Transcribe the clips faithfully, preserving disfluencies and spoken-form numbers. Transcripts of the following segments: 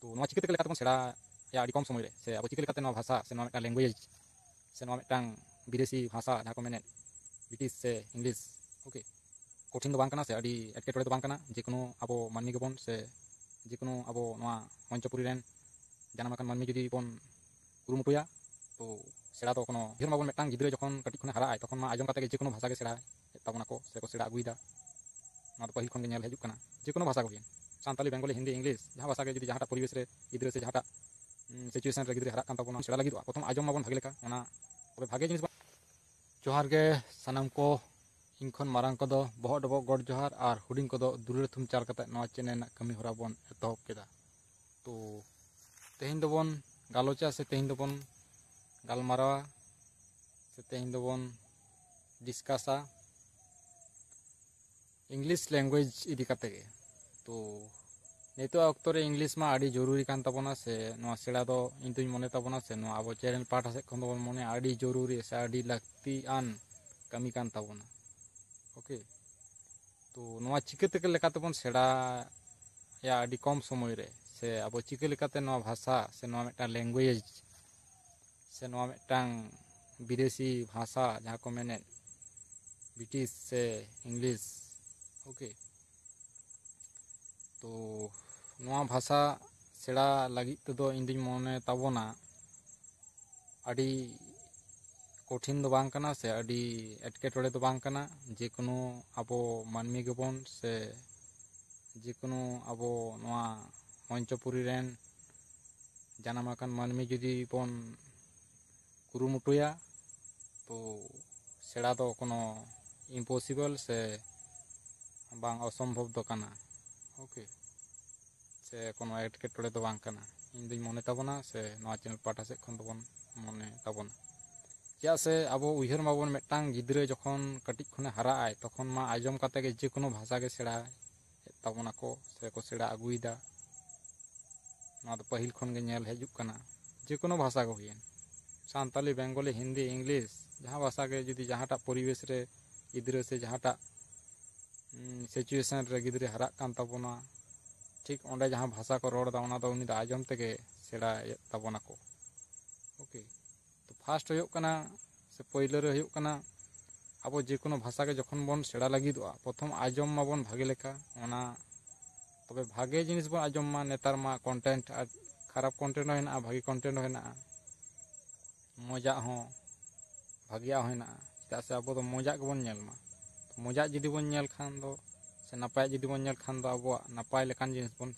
ᱛᱚ ᱱᱚᱣᱟ ᱪᱤᱠᱟᱹ ᱛᱮ ᱞᱮᱠᱟᱛᱮᱵᱚᱱ ᱥᱮᱬᱟᱭᱟ ᱟᱹᱰᱤ ᱠᱚᱢ ᱥᱚᱢᱚᱭ ᱨᱮ, ᱥᱮ ᱟᱵᱚ ᱪᱤᱠᱟᱹ ᱞᱮᱠᱟᱛᱮ ᱱᱚᱣᱟ ᱵᱷᱟᱥᱟ ᱥᱮ ᱱᱚᱣᱟ ᱢᱤᱫᱴᱟᱝ ᱞᱮᱝᱜᱩᱭᱮᱡᱽ ᱥᱮ ᱱᱚᱣᱟ ᱢᱤᱫᱴᱟᱝ ᱵᱤᱫᱮᱥᱤ ᱵᱷᱟᱥᱟ ᱡᱟᱦᱟᱸ ᱠᱚ ᱢᱮᱱᱮᱫ ᱵᱨᱤᱴᱤᱥ ᱥᱮ ᱤᱝᱞᱤᱥ, ᱳᱠᱮ, ᱠᱚᱴᱷᱤᱱ ᱫᱚ ᱵᱟᱝ ᱠᱟᱱᱟ ᱥᱮ ᱟᱹᱰᱤ ᱮᱴᱠᱮᱴᱚᱬᱮ ᱫᱚ ᱵᱟᱝ ᱠᱟᱱᱟ᱾ ᱡᱮ ᱠᱳᱱᱳ ᱟᱵᱚ ᱢᱟᱹᱱᱢᱤ ᱜᱮᱵᱚᱱ ᱥᱮ ᱡᱮ ᱠᱳᱱᱳ ᱟᱵᱚ ᱱᱚᱣᱟ ᱢᱚᱧᱪᱚᱯᱩᱨᱤ ᱨᱮᱱ ᱡᱟᱱᱟᱢ ᱟᱠᱟᱱ ᱢᱟᱹᱱᱢᱤ ᱡᱩᱫᱤ ᱵᱚᱱ ᱠᱩᱨᱩᱢᱩᱴᱩᱭᱟ, ᱛᱚ ᱥᱮᱬᱟ ᱫᱚ ᱠᱳᱱᱳ ᱩᱭᱦᱟᱹᱨ ᱢᱟᱵᱚᱱ, ᱢᱤᱫᱴᱟᱝ ᱜᱤᱫᱽᱨᱟᱹ ᱡᱚᱠᱷᱚᱱ ᱠᱟᱹᱴᱤᱡ ᱠᱷᱚᱱᱮ ᱦᱟᱨᱟᱜ ᱟᱭ, ᱛᱚᱠᱷᱚᱱ ᱢᱟ ᱟᱸᱡᱚᱢ ᱠᱟᱛᱮ ᱜᱮ ᱡᱮ ᱠᱳᱱᱳ ᱵᱷᱟᱥᱟ ᱜᱮ ᱥᱮᱬᱟᱭ ᱛᱟᱵᱚᱱᱟᱠᱚ ᱥᱮᱠᱚ ᱥᱮᱬᱟ ᱟᱹᱜᱩᱭᱮᱫᱟ᱾ ᱱᱚᱣᱟ ᱫᱚ ᱯᱟᱹᱦᱤᱞ ᱠᱷᱚᱱ ᱜᱮ ᱧᱮᱞ ᱦᱤᱡᱩᱜ ᱠᱟᱱᱟ᱾ ᱡᱮ ᱠᱳᱱᱳ ᱵᱷᱟᱥᱟ ᱠᱚᱜᱮ, ᱥᱟᱱᱛᱟᱞᱤ, ᱵᱮᱝᱜᱚᱞᱤ, ᱦᱤᱱᱫᱤ, ᱤᱝᱞᱤᱥ, ᱡᱟᱦᱟᱸ ᱵᱷᱟᱥᱟ ᱜᱮ ᱡᱩᱫᱤ ᱡᱟᱦᱟᱸᱴᱟᱜ ᱯᱚᱨᱤᱵᱮᱥ ᱨᱮ ᱜᱤᱫᱽᱨᱟᱹ ᱥᱮ ᱡᱟᱦᱟᱸᱴᱟᱜ ᱥᱤᱪᱩᱭᱮᱥᱚᱱ ᱨᱮ ᱜᱤᱫᱽᱨᱟᱹ ᱦᱟᱨᱟᱜ ᱠᱟᱱ ᱛᱟᱵᱚᱱᱟ, ᱥᱮᱬᱟ ᱞᱟᱹᱜᱤᱫᱚᱜᱼᱟ, ᱯᱨᱚᱛᱷᱚᱢ ᱟᱸᱡᱚᱢ ᱢᱟᱵᱚᱱ ᱵᱷᱟᱜᱮ ᱞᱮᱠᱟ, ᱚᱱᱟ ᱛᱚᱵᱮ ᱵᱷᱟᱜᱮ ᱡᱤᱱᱤᱥ ᱵᱚᱱ᱾ ᱡᱚᱦᱟᱨ ᱜᱮ ᱥᱟᱱᱟᱢ ᱠᱚ, ᱤᱧ ᱠᱷᱚᱱ ᱢᱟᱨᱟᱝ ᱠᱚᱫᱚ ᱵᱚᱦᱚᱜ ᱰᱚᱵᱚᱜ ᱜᱚᱰ ᱡᱚᱦᱟᱨ ᱟᱨ ᱦᱩᱰᱤᱧ ᱠᱚᱫᱚ ᱫᱩᱞᱟᱹᱲ ᱛᱷᱩᱢ ᱪᱟᱞ ᱠᱟᱛᱮ ᱱᱚᱣᱟ ᱪᱮᱱᱮᱞ ᱨᱮᱱᱟᱜ ᱠᱟᱹᱢᱤ ᱦᱚᱨᱟ ᱵᱚᱱ ᱮᱛᱚᱦᱚᱵ ᱠᱮᱫᱟ᱾ ᱛᱚ ᱛᱮᱦᱮᱧ ᱫᱚᱵᱚᱱ ᱜᱟᱞᱚᱪᱟ ᱥᱮ ᱛᱮᱦᱮᱧ ᱫᱚᱵᱚᱱ ᱜᱟᱞᱢᱟᱨᱟᱣᱟ ᱥᱮ ᱛᱮᱦᱮᱧ ᱫᱚᱵᱚᱱ ᱰᱤᱥᱠᱟᱥᱟ ᱤᱝᱞᱤᱥ ᱞᱮᱝᱜᱩᱭᱮᱡᱽ ᱤᱫᱤ ᱠᱟᱛᱮ ᱜᱮ᱾ ᱛᱚ ᱱᱤᱛᱚᱜ ᱚᱠᱛᱚ ᱨᱮ ᱤᱝᱞᱤᱥ ᱢᱟ ᱟᱹᱰᱤ ᱡᱚᱨᱩᱨᱤ ᱠᱟᱱ ᱛᱟᱵᱚᱱᱟ, ᱥᱮ ᱱᱚᱣᱟ ᱥᱮᱬᱟ ᱫᱚ ᱤᱧ ᱫᱩᱧ ᱢᱚᱱᱮ ᱛᱟᱵᱚᱱᱟ, ᱥᱮ ᱱᱚᱣᱟ ᱟᱵᱚ ᱪᱮᱱᱮᱞ ᱯᱟᱦᱴᱟ ᱥᱮᱫ ᱠᱷᱚᱱ ᱫᱚᱵᱚᱱ ᱢᱚᱱᱮᱭᱟ ᱟᱹᱰᱤ ᱡᱚᱨᱩᱨᱤ ᱥᱮ ᱟᱹᱰᱤ ᱞᱟᱹᱠᱛᱤᱭᱟᱱ ᱠᱟᱹᱢᱤ ᱠᱟᱱ ᱛᱟᱵᱚᱱᱟ᱾ ᱳᱠᱮ, ᱛᱚ ᱱᱚᱣᱟ ᱪᱤᱠᱟᱹ ᱛᱮ ᱞᱮᱠᱟᱛᱮᱵᱚᱱ ᱥᱮᱬᱟᱭᱟ ᱟᱹᱰᱤ ᱠᱚᱢ ᱥᱚᱢᱚᱭ ᱨᱮ, ᱥᱮ ᱟᱵᱚ ᱪᱤᱠᱟᱹ ᱞᱮᱠᱟᱛᱮ ᱱᱚᱣᱟ ᱵᱷᱟᱥᱟ ᱥᱮ ᱱᱚᱣᱟ ᱢᱤᱫᱴᱟᱝ ᱞᱮᱝᱜᱩᱭᱮᱡᱽ ᱥᱮ ᱱᱚᱣᱟ ᱢᱤᱫᱴᱟᱝ ᱵᱤᱫᱮᱥᱤ ᱵᱷᱟᱥᱟ ᱡᱟᱦᱟᱸ ᱠᱚ ᱢᱮᱱᱮᱫ ᱵᱨᱤᱴᱤᱥ ᱥᱮ ᱤᱝᱞᱤᱥ, ᱳᱠᱮ, ᱛᱚ ᱱᱚᱣᱟ ᱵᱷᱟᱥᱟ ᱥᱮᱬᱟ ᱞᱟᱹᱜᱤᱫ ᱛᱮᱫᱚ ᱤᱧ ᱫᱩᱧ ᱢᱚᱱᱮ ᱛᱟᱵᱚᱱᱟ ᱟᱹᱰᱤ ᱠᱚᱴᱷᱤᱱ ᱫᱚ ᱵᱟᱝ ᱠᱟᱱᱟ ᱥᱮ ᱟᱹᱰᱤ ᱮᱴᱠᱮᱴᱚᱬᱮ ᱫᱚ ᱵᱟᱝ ᱠᱟᱱᱟ᱾ ᱡᱮ ᱠᱳᱱᱳ ᱟᱵᱚ ᱢᱟᱹᱱᱢᱤ ᱜᱮᱵᱚᱱ ᱥᱮ ᱡᱮ ᱠᱳᱱᱳ ᱟᱵᱚ ᱱᱚᱣᱟ ᱢᱚᱧᱪᱚᱯᱩᱨᱤ ᱨᱮᱱ ᱡᱟᱱᱟᱢ ᱟᱠᱟᱱ ᱢᱟᱹᱱᱢᱤ ᱡᱩᱫᱤ ᱵᱚᱱ ᱠᱩᱨᱩᱢᱩᱴᱩᱭᱟ, ᱛᱚ ᱥᱮᱬᱟ ᱫᱚ ᱠᱳᱱᱳ ᱤᱢᱯᱚᱥᱤᱵᱚᱞ ᱥᱮ ᱵᱟᱝ ᱚᱥᱚᱢᱵᱷᱚᱵ ᱫᱚ ᱠᱟᱱᱟ᱾ ᱳᱠᱮ, ᱥᱮ ᱠᱳᱱᱳ ᱮᱴᱠᱮᱴᱚᱬᱮ ᱫᱚ ᱵᱟᱝ ᱠᱟᱱᱟ, ᱤᱧ ᱫᱩᱧ ᱢᱚᱱᱮ ᱛᱟᱵᱚᱱᱟ ᱥᱮ ᱱᱚᱣᱟ ᱪᱮᱱᱮᱞ ᱯᱟᱦᱴᱟ ᱥᱮᱫ ᱠᱷᱚᱱ ᱫᱚᱵᱚᱱ ᱢᱚᱱᱮ ᱛᱟᱵᱚᱱᱟ᱾ ᱪᱮᱫᱟᱜ ᱥᱮ ᱟᱵᱚ ᱩᱭᱦᱟᱹᱨ ᱢᱟᱵᱚᱱ, ᱢᱤᱫᱴᱟᱝ ᱜᱤᱫᱽᱨᱟᱹ ᱡᱚᱠᱷᱚᱱ ᱠᱟᱹᱴᱤᱡ ᱠᱷᱚᱱᱮ ᱦᱟᱨᱟᱜ ᱟᱭ, ᱛᱚᱠᱷᱚᱱ ᱢᱟ ᱟᱸᱡᱚᱢ ᱠᱟᱛᱮ ᱜᱮ ᱡᱮ ᱠᱳᱱᱳ ᱵᱷᱟᱥᱟ ᱜᱮ ᱥᱮᱬᱟᱭᱮᱫ ᱛᱟᱵᱚᱱᱟᱠᱚ ᱥᱮ ᱠᱚ ᱥᱮᱬᱟ ᱟᱹᱜᱩᱭᱮᱫᱟ᱾ ᱱᱚᱣᱟ ᱫᱚ ᱯᱟᱹᱦᱤᱞ ᱠᱷᱚᱱ ᱜᱮ ᱧᱮᱞ ᱦᱤᱡᱩᱜ ᱠᱟᱱᱟ, ᱡᱮ ᱠᱳᱱᱳ ᱵᱷᱟᱥᱟ ᱠᱚ ᱦᱩᱭᱮᱱ, ᱥᱟᱱᱛᱟᱞᱤ, ᱵᱮᱝᱜᱚᱞᱤ, ᱦᱤᱱᱫᱤ, ᱤᱝᱞᱤᱥ, ᱡᱟᱦᱟᱸ ᱵᱷᱟᱥᱟ ᱜᱮ ᱡᱩᱫᱤ ᱡᱟᱦᱟᱸᱴᱟᱜ ᱯᱚᱨᱤᱵᱮᱥ ᱨᱮ ᱜᱤᱫᱽᱨᱟᱹ ᱥᱮ ᱡᱟᱦᱟᱸᱴᱟᱜ ᱥᱤᱪᱩᱭᱮᱥᱚᱱ ᱨᱮ ᱜᱤᱫᱽᱨᱟᱹ ᱦᱟᱨᱟᱜ ᱠᱟᱱ ᱛᱟᱵᱚᱱᱟ, ᱴᱷᱤᱠ ᱚᱸᱰᱮ ᱡᱟᱦᱟᱸ ᱵᱷᱟᱥᱟ ᱠᱚ ᱨᱚᱲ ᱮᱫᱟ, ᱚᱱᱟ ᱫᱚ ᱩᱱᱤ ᱫᱚ ᱟᱸᱡᱚᱢ ᱛᱮᱜᱮ ᱥᱮᱬᱟᱭᱮᱫ ᱛᱟᱵᱚᱱᱟᱠᱚ᱾ ᱳᱠᱮ, ᱛᱚ ᱯᱷᱟᱥᱴ ᱦᱩᱭᱩᱜ ᱠᱟᱱᱟ, ᱥᱮ ᱯᱳᱭᱞᱳ ᱨᱮ ᱦᱩᱭᱩᱜ ᱠᱟᱱᱟ, ᱟᱵᱚ ᱡᱮ ᱠᱳᱱᱳ ᱵᱷᱟᱥᱟ ᱜᱮ ᱡᱚᱠᱷᱚᱱ ᱵᱚᱱ ᱥᱮᱬᱟ ᱞᱟᱹᱜᱤᱫᱚᱜᱼᱟ, ᱯᱨᱚᱛᱷᱚᱢ ᱟᱸᱡᱚᱢ ᱢᱟᱵᱚᱱ ᱵᱷᱟᱜᱮ ᱞᱮᱠᱟ, ᱚᱱᱟ ᱛᱚᱵᱮ ᱵᱷᱟᱜᱮ ᱡᱤᱱᱤᱥ ᱵᱚᱱ ᱟᱸᱡᱚᱢ ᱢᱟ᱾ ᱱᱮᱛᱟᱨ ᱢᱟ ᱠᱚᱱᱴᱮᱱᱴ ᱟᱨ ᱠᱷᱟᱨᱟᱯ ᱠᱚᱱᱴᱮᱱᱴ ᱦᱚᱸ ᱦᱮᱱᱟᱜᱼᱟ, ᱵᱷᱟᱜᱮ ᱠᱚᱱᱴᱮᱱᱴ ᱦᱚᱸ ᱦᱮᱱᱟᱜᱼᱟ, ᱢᱚᱡᱟᱜ ᱦᱚᱸ ᱵᱷᱟᱜᱮᱭᱟᱜ ᱦᱚᱸ ᱦᱮᱱᱟᱜᱼᱟ᱾ ᱪᱮᱫᱟᱜ ᱥᱮ ᱟᱵᱚ ᱫᱚ ᱢᱚᱡᱟᱜ ᱜᱮᱵᱚᱱ ᱧᱮᱞ ᱢᱟ᱾ ᱢᱚᱡᱟᱜ ᱡᱩᱫᱤ ᱵᱚᱱ ᱧᱮᱞ ᱠᱷᱟᱱ ᱫᱚ, ᱥᱮ ᱱᱟᱯᱟᱭᱟᱜ ᱡᱩᱫᱤ ᱵᱚᱱ ᱧᱮᱞ ᱠᱷᱟᱱ ᱫᱚ, ᱟᱵᱚᱣᱟᱜ ᱱᱟᱯᱟᱭ ᱞᱮᱠᱟᱱ ᱡᱤᱱᱤᱥ ᱵᱚᱱ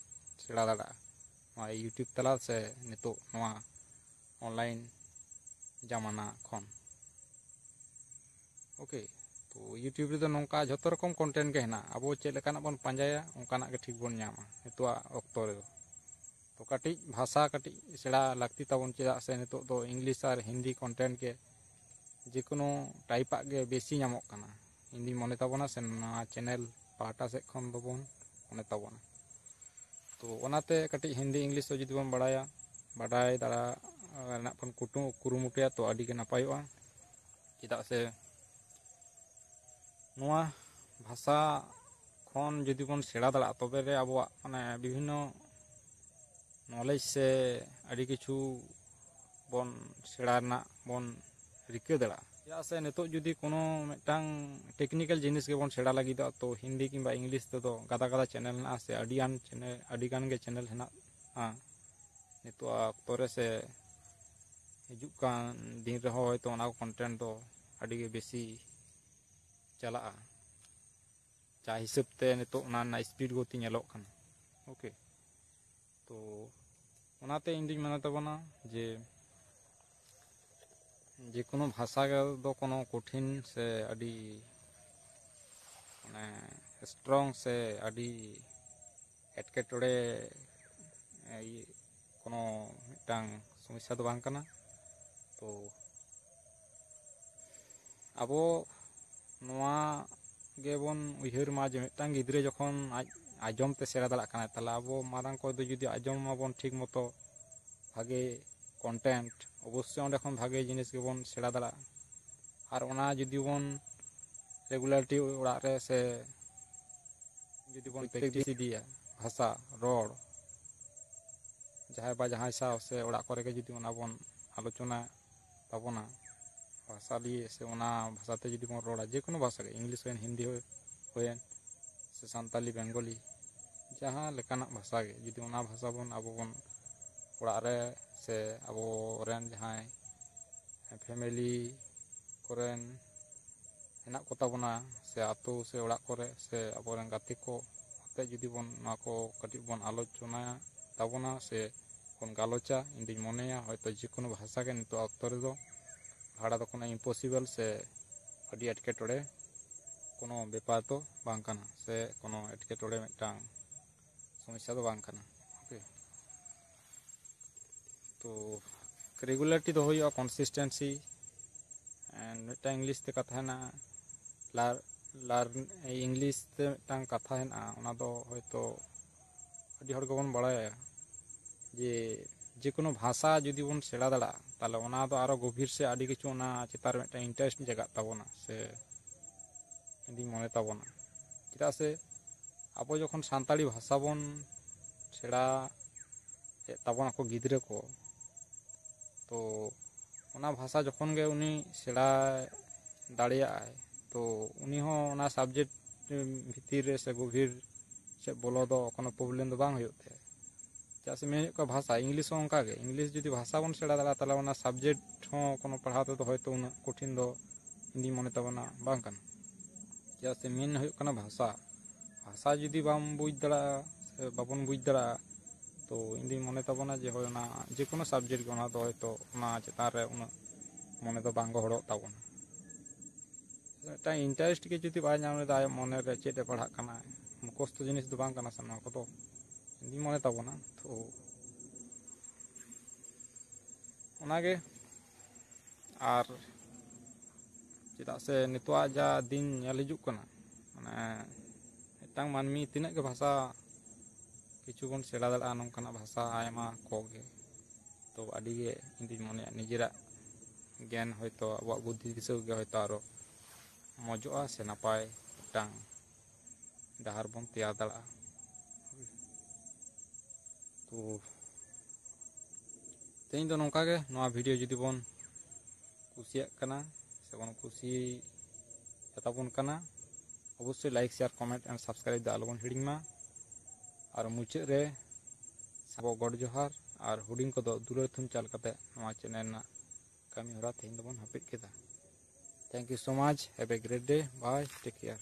ᱥᱮᱬᱟ ᱫᱟᱲᱮᱭᱟᱜᱼᱟ ᱱᱚᱣᱟ ᱤᱭᱩᱴᱤᱭᱩᱵᱽ ᱛᱟᱞᱟ ᱥᱮ ᱱᱤᱛᱚᱜ ᱱᱚᱣᱟ ᱚᱱᱞᱟᱭᱤᱱ ᱡᱟᱢᱟᱱᱟ ᱠᱷᱚᱱ᱾ ᱳᱠᱮ, ᱛᱚ ᱤᱭᱩᱴᱤᱭᱩᱵᱽ ᱨᱮᱫᱚ ᱱᱚᱝᱠᱟ ᱡᱷᱚᱛᱚ ᱨᱚᱠᱚᱢ ᱠᱚᱱᱴᱮᱱᱴ ᱜᱮ ᱦᱮᱱᱟᱜᱼᱟ᱾ ᱟᱵᱚ ᱪᱮᱫ ᱞᱮᱠᱟᱱᱟᱜ ᱵᱚᱱ ᱯᱟᱸᱡᱟᱭᱟ, ᱚᱱᱠᱟᱱᱟᱜ ᱜᱮ ᱴᱷᱤᱠ ᱵᱚᱱ ᱧᱟᱢᱟ ᱱᱤᱛᱚᱜᱟᱜ ᱚᱠᱛᱚ ᱨᱮᱫᱚ᱾ ᱛᱚ ᱠᱟᱹᱴᱤᱡ ᱵᱷᱟᱥᱟ ᱠᱟᱹᱴᱤᱡ ᱥᱮᱬᱟ ᱞᱟᱹᱠᱛᱤ ᱛᱟᱵᱚᱱ, ᱪᱮᱫᱟᱜ ᱥᱮ ᱱᱤᱛᱚᱜ ᱫᱚ ᱤᱝᱞᱤᱥ ᱟᱨ ᱦᱤᱱᱫᱤ ᱠᱚᱱᱴᱮᱱᱴ ᱜᱮ ᱡᱮ ᱠᱳᱱᱳ ᱴᱟᱭᱤᱯᱟᱜ ᱜᱮ ᱵᱮᱥᱤ ᱧᱟᱢᱚᱜ ᱠᱟᱱᱟ, ᱤᱧ ᱫᱩᱧ ᱢᱚᱱᱮ ᱛᱟᱵᱚᱱᱟ, ᱥᱮ ᱱᱚᱣᱟ ᱪᱮᱱᱮᱞ ᱯᱟᱦᱴᱟ ᱥᱮᱫ ᱠᱷᱚᱱ ᱫᱚᱵᱚᱱ ᱢᱚᱱᱮ ᱛᱟᱵᱚᱱᱟ᱾ ᱛᱚ ᱚᱱᱟᱛᱮ ᱠᱟᱹᱴᱤᱡ ᱦᱤᱱᱫᱤ ᱤᱝᱞᱤᱥ ᱫᱚ ᱡᱩᱫᱤ ᱵᱚᱱ ᱵᱟᱲᱟᱭᱟ, ᱵᱟᱰᱟᱭ ᱫᱟᱲᱟ ᱨᱮᱱᱟᱜ ᱵᱚᱱ ᱠᱩᱴᱩ- ᱠᱩᱨᱩᱢᱩᱴᱩᱭᱟ, ᱛᱚ ᱟᱹᱰᱤ ᱜᱮ ᱱᱟᱯᱟᱭᱚᱜᱼᱟ᱾ ᱪᱮᱫᱟᱜ ᱥᱮ ᱱᱚᱣᱟ ᱵᱷᱟᱥᱟ ᱠᱷᱚᱱ ᱡᱩᱫᱤ ᱵᱚᱱ ᱥᱮᱬᱟ ᱫᱟᱲᱮᱭᱟᱜᱼᱟ, ᱛᱚᱵᱮ ᱨᱮ ᱟᱵᱚᱣᱟᱜ ᱢᱟᱱᱮ ᱵᱤᱵᱷᱤᱱᱱᱚ ᱱᱚᱞᱮᱡᱽ ᱥᱮ ᱟᱹᱰᱤ ᱠᱤᱪᱷᱩ ᱵᱚᱱ ᱥᱮᱬᱟ ᱨᱮᱱᱟᱜ ᱵᱚᱱ ᱨᱤᱠᱟᱹ ᱫᱟᱲᱮᱭᱟᱜᱼᱟ᱾ ᱪᱮᱫᱟᱜ ᱥᱮ ᱱᱤᱛᱚᱜ ᱡᱩᱫᱤ ᱠᱳᱱᱳ ᱢᱤᱫᱴᱟᱝ ᱴᱮᱠᱱᱤᱠᱮᱞ ᱡᱤᱱᱤᱥ ᱜᱮᱵᱚᱱ ᱥᱮᱬᱟ ᱞᱟᱹᱜᱤᱫᱚᱜᱼᱟ, ᱛᱚ ᱦᱤᱱᱫᱤ ᱠᱤᱝᱵᱟ ᱤᱝᱞᱤᱥ ᱛᱮᱫᱚ ᱜᱟᱫᱟ ᱜᱟᱫᱟ ᱪᱮᱱᱮᱞ ᱦᱮᱱᱟᱜᱼᱟ, ᱥᱮ ᱟᱹᱰᱤᱜᱟᱱ ᱪᱮᱱᱮᱞ, ᱟᱹᱰᱤᱜᱟᱱ ᱜᱮ ᱪᱮᱱᱮᱞ ᱦᱮᱱᱟᱜᱼᱟ ᱱᱤᱛᱚᱜ ᱚᱠᱛᱚ ᱨᱮ, ᱥᱮ ᱦᱤᱡᱩᱜ ᱠᱟᱱ ᱫᱤᱱ ᱨᱮᱦᱚᱸ ᱦᱚᱭᱛᱳ ᱚᱱᱟ ᱠᱚ ᱠᱚᱱᱴᱮᱱᱴ ᱫᱚ ᱟᱹᱰᱤ ᱜᱮ ᱵᱮᱥᱤ ᱪᱟᱞᱟᱜᱼᱟ᱾ ᱡᱟ ᱦᱤᱥᱟᱹᱵ ᱛᱮ ᱱᱤᱛᱚᱜ ᱚᱱᱟ ᱨᱮᱱᱟᱜ ᱥᱯᱤᱰ ᱜᱚᱛᱤ ᱧᱮᱞᱚᱜ ᱠᱟᱱᱟ᱾ ᱳᱠᱮ, ᱛᱚ ᱚᱱᱟᱛᱮ ᱤᱧ ᱫᱩᱧ ᱢᱮᱱᱟ ᱛᱟᱵᱚᱱᱟ ᱡᱮ ᱡᱮ ᱠᱳᱱᱳ ᱵᱷᱟᱥᱟ ᱫᱚ ᱠᱳᱱᱳ ᱠᱚᱴᱷᱤᱱ ᱥᱮ ᱟᱹᱰᱤ ᱢᱟᱱᱮ ᱥᱴᱨᱚᱝ ᱥᱮ ᱟᱹᱰᱤ ᱮᱴᱠᱮᱴᱚᱬᱮ, ᱮ, ᱤᱭᱟᱹ, ᱠᱳᱱᱳ ᱢᱤᱫᱴᱟᱝ ᱥᱚᱢᱚᱥᱥᱟ ᱫᱚ ᱵᱟᱝ ᱠᱟᱱᱟ᱾ ᱛᱚ ᱟᱵᱚ ᱱᱚᱣᱟ ᱜᱮᱵᱚᱱ ᱩᱭᱦᱟᱹᱨ ᱢᱟ ᱡᱮ ᱢᱤᱫᱴᱟᱝ ᱜᱤᱫᱽᱨᱟᱹ ᱡᱚᱠᱷᱚᱱ ᱟᱡ ᱟᱸᱡᱚᱢ ᱛᱮ ᱥᱮᱬᱟ ᱫᱟᱲᱮᱭᱟᱜ ᱠᱟᱱᱟᱭ, ᱛᱟᱦᱚᱞᱮ ᱟᱵᱚ ᱢᱟᱨᱟᱝ ᱠᱚ ᱫᱚ ᱡᱩᱫᱤ ᱟᱸᱡᱚᱢ ᱢᱟᱵᱚᱱ ᱴᱷᱤᱠ ᱢᱚᱛᱚ ᱵᱷᱟᱜᱮ ᱠᱚᱱᱴᱮᱱᱴ, ᱚᱵᱚᱥᱥᱳᱭ ᱚᱸᱰᱮ ᱠᱷᱚᱱ ᱵᱷᱟᱜᱮ ᱡᱤᱱᱤᱥ ᱜᱮᱵᱚᱱ ᱥᱮᱬᱟ ᱫᱟᱲᱮᱭᱟᱜᱼᱟ᱾ ᱟᱨ ᱚᱱᱟ ᱡᱩᱫᱤ ᱵᱚᱱ ᱨᱮᱜᱩᱞᱟᱨᱤᱴᱤ ᱚᱲᱟᱜ ᱨᱮ ᱥᱮ ᱡᱩᱫᱤ ᱵᱚᱱ ᱯᱨᱮᱠᱴᱤᱥ ᱤᱫᱤᱭᱟ, ᱵᱷᱟᱥᱟ ᱨᱚᱲ, ᱡᱟᱦᱟᱸᱭ ᱵᱟ ᱡᱟᱦᱟᱸᱭ ᱥᱟᱶ ᱥᱮ ᱚᱲᱟᱜ ᱠᱚᱨᱮ ᱜᱮ ᱡᱩᱫᱤ ᱚᱱᱟ ᱵᱚᱱ ᱟᱞᱳᱪᱚᱱᱟ ᱛᱟᱵᱚᱱᱟ ᱵᱷᱟᱥᱟ ᱞᱤᱭᱮ, ᱥᱮ ᱚᱱᱟ ᱵᱷᱟᱥᱟ ᱛᱮ ᱡᱩᱫᱤ ᱵᱚᱱ ᱨᱚᱲᱟ, ᱡᱮᱠᱳᱱᱳ ᱵᱷᱟᱥᱟ ᱜᱮ, ᱤᱝᱞᱤᱥ ᱦᱩᱭᱮᱱ, ᱦᱤᱱᱫᱤ ᱦᱩᱭᱮᱱ, ᱥᱮ ᱥᱟᱱᱛᱟᱞᱤ, ᱵᱮᱝᱜᱚᱞᱤ, ᱡᱟᱦᱟᱸ ᱞᱮᱠᱟᱱᱟᱜ ᱵᱷᱟᱥᱟ ᱜᱮ, ᱡᱩᱫᱤ ᱚᱱᱟ ᱵᱷᱟᱥᱟ ᱵᱚᱱ ᱟᱵᱚ ᱵᱚᱱ ᱚᱲᱟᱜ ᱨᱮ ᱥᱮ ᱟᱵᱚ ᱨᱮᱱ ᱡᱟᱦᱟᱸᱭ ᱯᱷᱮᱢᱮᱞᱤ ᱠᱚᱨᱮᱱ ᱦᱮᱱᱟᱜ ᱠᱚ ᱛᱟᱵᱚᱱᱟ, ᱥᱮ ᱟᱛᱳ ᱥᱮ ᱚᱲᱟᱜ ᱠᱚᱨᱮ ᱥᱮ ᱟᱵᱚᱨᱮᱱ ᱜᱟᱛᱮ ᱠᱚ ᱟᱛᱮ ᱡᱩᱫᱤ ᱵᱚᱱ ᱱᱚᱣᱟ ᱠᱚ ᱠᱟᱹᱴᱤᱡ ᱵᱚᱱ ᱟᱞᱳᱪᱚᱱᱟ ᱛᱟᱵᱚᱱᱟ ᱥᱮ ᱵᱚᱱ ᱜᱟᱞᱚᱪᱟ, ᱤᱧ ᱫᱩᱧ ᱢᱚᱱᱮᱭᱟ ᱦᱚᱭᱛᱳ ᱡᱮᱠᱳᱱᱳ ᱵᱷᱟᱥᱟ ᱜᱮ ᱱᱤᱛᱚᱜ ᱚᱠᱛᱚ ᱨᱮᱫᱚ ᱵᱷᱟᱲᱟ ᱫᱚ ᱠᱳᱱᱳ impossible ᱥᱮ ᱟᱹᱰᱤ ᱮᱴᱠᱮᱴᱚᱬᱮ ᱠᱳᱱᱳ ᱵᱮᱯᱟᱨ ᱫᱚ ᱵᱟᱝ ᱠᱟᱱᱟ, ᱥᱮ ᱠᱳᱱᱳ ᱮᱴᱠᱮᱴᱚᱬᱮ ᱢᱤᱫᱴᱟᱝ ᱥᱚᱢᱚᱥᱥᱟ ᱫᱚ ᱵᱟᱝ ᱠᱟᱱᱟ᱾ ᱳᱠᱮ, ᱛᱚ ᱨᱮᱜᱩᱞᱟᱨᱤᱴᱤ ᱫᱚᱦᱚ ᱦᱩᱭᱩᱜᱼᱟ, ᱠᱚᱱᱥᱤᱥᱴᱮᱱᱥᱤ᱾ ᱢᱤᱫᱴᱟᱝ ᱤᱝᱞᱤᱥ ᱛᱮ ᱠᱟᱛᱷᱟ ᱦᱮᱱᱟᱜᱼᱟ, ᱞᱟᱨ ᱞᱟᱨ ᱤᱝᱞᱤᱥ ᱛᱮ ᱢᱤᱫᱴᱟᱝ ᱠᱟᱛᱷᱟ ᱦᱮᱱᱟᱜᱼᱟ, ᱚᱱᱟ ᱫᱚ ᱦᱚᱭᱛᱳ ᱟᱹᱰᱤ ᱦᱚᱲ ᱜᱮᱵᱚᱱ ᱵᱟᱲᱟᱭᱟ ᱡᱮ ᱡᱮᱠᱳᱱᱳ ᱵᱷᱟᱥᱟ ᱡᱩᱫᱤ ᱵᱚᱱ ᱥᱮᱬᱟ ᱫᱟᱲᱮᱭᱟᱜᱼᱟ, ᱛᱟᱦᱚᱞᱮ ᱚᱱᱟ ᱫᱚ ᱟᱨᱚ ᱜᱚᱵᱷᱤᱨ ᱥᱮ ᱟᱹᱰᱤ ᱠᱤᱪᱷᱩ ᱚᱱᱟ ᱪᱮᱛᱟᱱ ᱨᱮ ᱢᱤᱫᱴᱟᱝ ᱤᱱᱴᱟᱨᱮᱥᱴ ᱡᱟᱜᱟᱜ ᱛᱟᱵᱚᱱᱟ, ᱥᱮ ᱤᱧ ᱫᱩᱧ ᱢᱚᱱᱮ ᱛᱟᱵᱚᱱᱟ᱾ ᱪᱮᱫᱟᱜ ᱥᱮ ᱟᱵᱚ ᱡᱚᱠᱷᱚᱱ ᱥᱟᱱᱛᱟᱲᱤ ᱵᱷᱟᱥᱟ ᱵᱚᱱ ᱥᱮᱬᱟ ᱮᱫ ᱛᱟᱵᱚᱱᱟᱠᱚ ᱜᱤᱫᱽᱨᱟᱹ ᱠᱚ, ᱛᱚ ᱚᱱᱟ ᱵᱷᱟᱥᱟ ᱡᱚᱠᱷᱚᱱ ᱜᱮ ᱩᱱᱤ ᱥᱮᱬᱟ ᱫᱟᱲᱮᱭᱟᱜᱼᱟᱭ, ᱛᱚ ᱩᱱᱤ ᱦᱚᱸ ᱚᱱᱟ ᱥᱟᱵᱡᱮᱠᱴ ᱵᱷᱤᱛᱤᱨ ᱨᱮ ᱥᱮ ᱜᱚᱵᱷᱤᱨ ᱥᱮᱫ ᱵᱚᱞᱚ ᱫᱚ ᱠᱳᱱᱳ ᱯᱨᱚᱵᱞᱮᱢ ᱫᱚ ᱵᱟᱝ ᱦᱩᱭᱩᱜ ᱛᱟᱭᱟ᱾ ᱪᱮᱫᱟᱜ ᱥᱮ ᱢᱮᱱ ᱦᱩᱭᱩᱜ ᱠᱟᱱᱟ ᱵᱷᱟᱥᱟ, ᱤᱝᱞᱤᱥ ᱦᱚᱸ ᱚᱱᱠᱟ ᱜᱮ, ᱤᱝᱞᱤᱥ ᱡᱩᱫᱤ ᱵᱷᱟᱥᱟ ᱵᱚᱱ ᱥᱮᱬᱟ ᱫᱟᱲᱮᱭᱟᱜᱼᱟ, ᱛᱟᱦᱚᱞᱮ ᱚᱱᱟ ᱥᱟᱵᱡᱮᱠᱴ ᱦᱚᱸ ᱠᱳᱱᱳ ᱯᱟᱲᱦᱟᱣ ᱛᱮᱫᱚ ᱦᱚᱭᱛᱳ ᱩᱱᱟᱹᱜ ᱠᱚᱴᱷᱤᱱ ᱫᱚ ᱤᱧ ᱫᱩᱧ ᱢᱚᱱᱮ ᱛᱟᱵᱚᱱᱟ ᱵᱟᱝ ᱠᱟᱱᱟ᱾ ᱪᱮᱫᱟᱜ ᱥᱮ ᱢᱮᱱ ᱦᱩᱭᱩᱜ ᱠᱟᱱᱟ ᱵᱷᱟᱥᱟ, ᱵᱷᱟᱥᱟ ᱡᱩᱫᱤ ᱵᱟᱢ ᱵᱩᱡᱽ ᱫᱟᱲᱮᱭᱟᱜᱼᱟ ᱥᱮ ᱵᱟᱵᱚᱱ ᱵᱩᱡᱽ ᱫᱟᱲᱮᱭᱟᱜᱼᱟ, ᱛᱚ ᱤᱧ ᱫᱩᱧ ᱢᱚᱱᱮ ᱛᱟᱵᱚᱱᱟ ᱡᱮ ᱦᱳᱭ ᱚᱱᱟ ᱡᱮᱠᱳᱱᱳ ᱥᱟᱵᱡᱮᱠᱴ ᱜᱮ ᱚᱱᱟ ᱫᱚ ᱦᱚᱭᱛᱳ ᱚᱱᱟ ᱪᱮᱛᱟᱱ ᱨᱮ ᱩᱱᱟᱹᱜ ᱢᱚᱱᱮ ᱫᱚ ᱵᱟᱝ ᱜᱚᱦᱚᱲᱚᱜ ᱛᱟᱵᱚᱱᱟ᱾ ᱢᱤᱫᱴᱟᱝ ᱤᱱᱴᱟᱨᱮᱥᱴ ᱜᱮ ᱡᱩᱫᱤ ᱵᱟᱭ ᱧᱟᱢ ᱞᱮᱫᱟ ᱟᱭᱟᱜ ᱢᱚᱱᱮ ᱨᱮ ᱪᱮᱫ ᱮ ᱯᱟᱲᱦᱟᱜ ᱠᱟᱱᱟ, ᱢᱩᱠᱷᱚᱥᱛᱚ ᱡᱤᱱᱤᱥ ᱫᱚ ᱵᱟᱝ ᱠᱟᱱᱟ ᱥᱮ ᱱᱚᱣᱟ ᱠᱚᱫᱚ, ᱤᱧ ᱫᱩᱧ ᱢᱚᱱᱮ ᱛᱟᱵᱚᱱᱟ᱾ ᱛᱚ ᱚᱱᱟᱜᱮ᱾ ᱟᱨ ᱪᱮᱫᱟᱜ ᱥᱮ ᱱᱤᱛᱚᱜᱟᱜ ᱡᱟ ᱫᱤᱱ ᱧᱮᱞ ᱦᱤᱡᱩᱜ ᱠᱟᱱᱟ, ᱢᱟᱱᱮ ᱢᱤᱫᱴᱟᱝ ᱢᱟᱹᱱᱢᱤ ᱛᱤᱱᱟᱹᱜ ᱜᱮ ᱵᱷᱟᱥᱟ ᱠᱤᱪᱷᱩ ᱵᱚᱱ ᱥᱮᱬᱟ ᱫᱟᱲᱮᱭᱟᱜᱼᱟ, ᱱᱚᱝᱠᱟᱱᱟᱜ ᱵᱷᱟᱥᱟ ᱟᱭᱢᱟ ᱠᱚᱜᱮ, ᱛᱚ ᱟᱹᱰᱤ ᱜᱮ ᱤᱧ ᱫᱩᱧ ᱢᱚᱱᱮᱭᱟ ᱱᱤᱡᱮᱨᱟᱜ ᱜᱮᱭᱟᱱ ᱦᱚᱭᱛᱳ ᱟᱵᱚᱣᱟᱜ ᱵᱩᱫᱽᱫᱷᱤ ᱫᱤᱥᱟᱹ ᱜᱮ ᱦᱚᱭᱛᱳ ᱟᱨᱚ ᱢᱚᱡᱚᱜᱼᱟ ᱥᱮ ᱱᱟᱯᱟᱭ ᱢᱤᱫᱴᱟᱝ ᱰᱟᱦᱟᱨ ᱵᱚᱱ ᱛᱮᱭᱟᱨ ᱫᱟᱲᱮᱭᱟᱜᱼᱟ᱾ ᱛᱮᱦᱮᱧ ᱫᱚ ᱱᱚᱝᱠᱟ ᱜᱮ᱾ ᱱᱚᱣᱟ ᱵᱷᱤᱰᱤᱭᱳ ᱡᱩᱫᱤ ᱵᱚᱱ ᱠᱩᱥᱤᱭᱟᱜ ᱠᱟᱱᱟ ᱥᱮ ᱵᱚᱱ ᱠᱩᱥᱤᱭᱟᱛᱟ ᱵᱚᱱ ᱠᱟᱱᱟ, ᱚᱵᱚᱥᱥᱳᱭ like, share, comment and subscribe ᱫᱚ ᱟᱞᱚᱵᱚᱱ ᱦᱤᱲᱤᱧ ᱢᱟ᱾ ᱟᱨ ᱢᱩᱪᱟᱹᱫ ᱨᱮ ᱟᱵᱚ ᱜᱚᱰ ᱡᱚᱦᱟᱨ ᱟᱨ ᱦᱩᱰᱤᱧ ᱠᱚᱫᱚ ᱫᱩᱞᱟᱹᱲ ᱛᱷᱩᱢ ᱪᱟᱞ ᱠᱟᱛᱮ ᱱᱚᱣᱟ ᱪᱮᱱᱮᱞ ᱨᱮᱱᱟᱜ ᱠᱟᱹᱢᱤ ᱦᱚᱨᱟ ᱛᱮᱦᱮᱧ ᱫᱚᱵᱚᱱ ᱦᱟᱹᱯᱤᱫ ᱠᱮᱫᱟ᱾ Thank you so much. Have a great day. Bye. Take care.